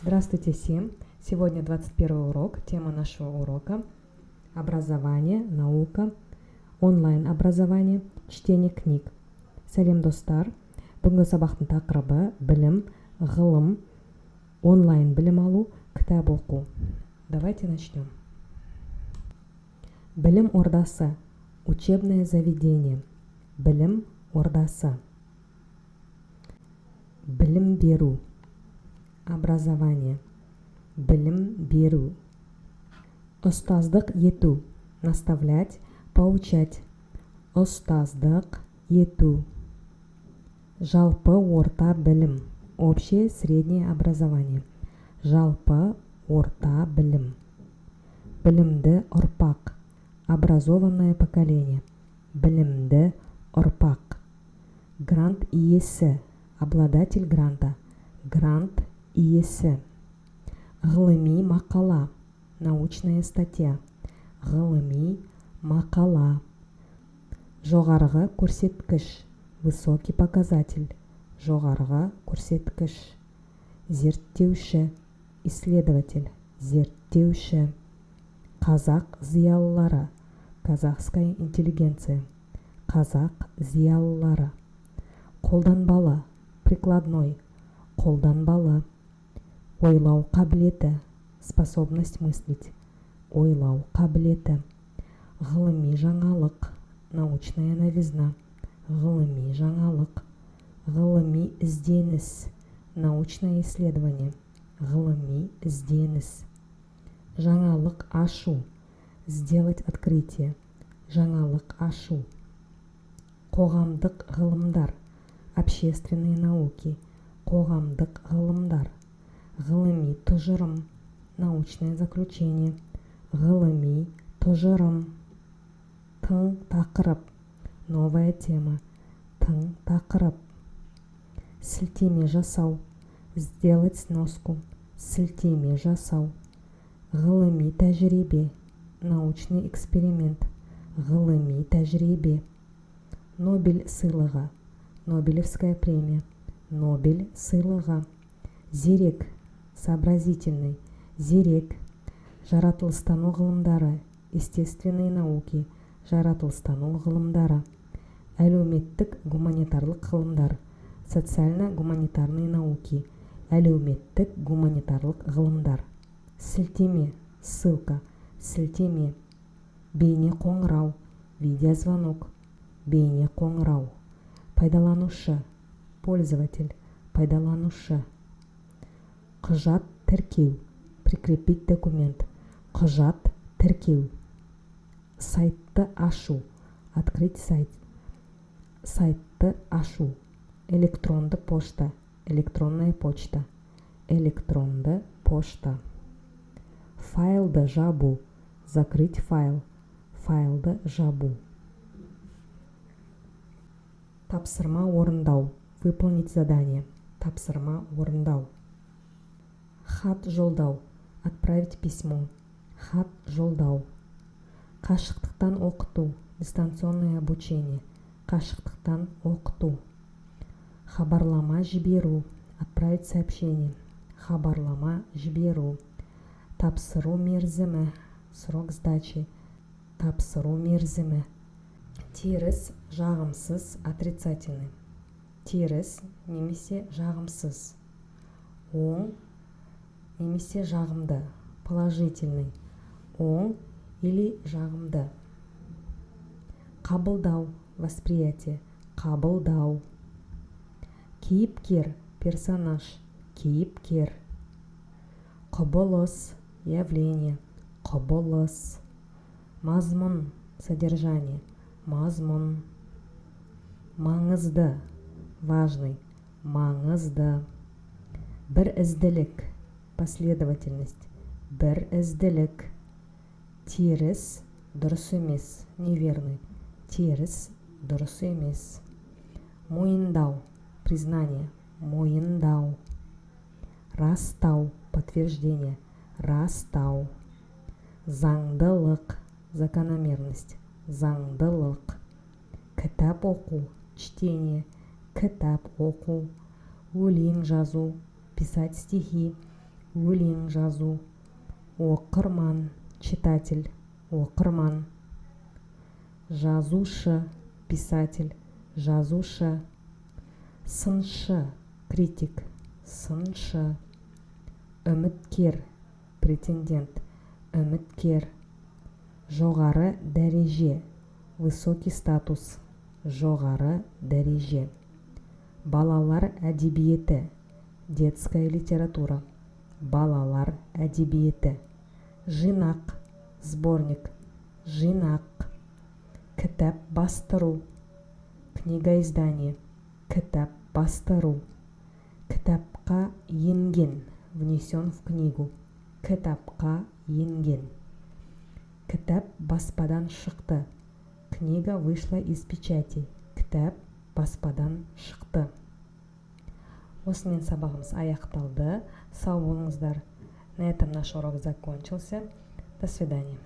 Здравствуйте всем! Сегодня 21 урок. Тема нашего урока – образование, наука, онлайн-образование, чтение книг. Сәлем, достар! Бүгінгі сабақтың тақырыбы: білім, ғылым, онлайн білім алу, кітап оқу. Давайте начнем. Білім ордасы – учебное заведение. Білім ордасы. Білім беру – образование. Білім беру. Ұстаздық ету – наставлять, поучать. Ұстаздық ету. Жалпы орта білім – общее среднее образование. Жалпы орта білім. Білімді ұрпақ – образованное поколение. Білімді ұрпақ. Грант иесі – обладатель гранта. Грант иесі. Ғылыми мақала – научная статья. Ғылыми мақала. Жоғарғы көрсеткіш – высокий показатель. Жоғарғы көрсеткіш. Зерттеуші – исследователь. Зерттеуші. Қазақ зиялылары – казахская интеллигенция. Қазақ зиялылары. Қолданбалы – прикладной. Қолданбалы. Ойлау қабілеті – способность мыслить. Ойлау қабілеті. Ғылыми жаңалық – научная новизна. Ғылыми жаңалық. Ғылыми ізденіс – научное исследование. Ғылыми ізденіс. Жаңалық ашу – сделать открытие. Жаңалық ашу. Қоғамдық ғылымдар – общественные науки. Қоғамдық ғылымдар. Ғылыми тұжырым – научное заключение. Ғылыми тұжырым. Тың тақырып – новая тема. Тың тақырып. Сілтеме жасау – сделать сноску. Сілтеме жасау. Ғылыми тәжірибе – научный эксперимент. Ғылыми тәжірибе. Нобель сыйлығы – Нобелевская премия. Нобель сыйлығы. Зерек – сообразительный. Зерек. Жаратылыстану ғылымдары – естественные науки. Жаратылыстану ғылымдары. Әлеуметтік гуманитарлық ғылымдар – социально-гуманитарные науки. Әлеуметтік гуманитарлық ғылымдар. Сілтеме – ссылка. Сілтеме. Бейне қоңырау – видеозвонок. Бейне қоңырау. Пайдаланушы – пользователь. Пайдаланушы. Құжат тіркеу – прикрепить документ. Құжат тіркеу. Сайтты ашу – открыть сайт. Сайтты ашу. Электронды пошта – электронная почта. Электронды пошта. Файлды жабу – закрыть файл. Файлды жабу. Тапсырма орындау – выполнить задание. Тапсырма орындау. Хат жолдау – отправить письмо. Хат жолдау. Қашықтықтан оқыту – дистанционное обучение. Қашықтықтан оқыту. Хабарлама жіберу – отправить сообщение. Хабарлама жіберу. Тапсыру мерзімі – срок сдачи. Тапсыру мерзімі. Теріс, жағымсыз – отрицательный. Теріс немесе жағымсыз. Оң немесе жағымды – положительный. Оң или жағымды. Қабылдау – восприятие. Қабылдау. Кейіпкер – персонаж. Кейіпкер. Құбылыс – явление. Құбылыс. Мазмұн – содержание. Мазмұн. Маңызды – важный. Маңызды. Бір ізділік – последовательность. Бір ізділік. Теріс, дұрыс емес – неверный. Теріс, дұрыс емес. Мойындау – признание. Мойындау. Растау – подтверждение. Растау. Заңдылық – закономерность. Заңдылық. Кітап оқу – чтение. Кітап оқу. Өлең жазу – писать стихи. Өлең жазу. Оқырман, читатель, оқырман. Жазушы, писатель, жазушы. Сыншы, критик, сыншы. Үміткер, претендент, үміткер. Жоғары дәреже, высокий статус, жоғары дәреже. Балалар әдебиеті, детская литература, балалар әдебиеті. Жинақ, сборник, жинақ. Кітап бастыру, книгоиздание, кітап бастыру. Кітапқа енген, внесен в книгу, кітапқа енген. Кітап баспадан шықты, книга вышла из печати, кітап баспадан шықты. Осымен сабағымыз аяқталды. Сау болыңыздар. На этом наш урок закончился. До свидания.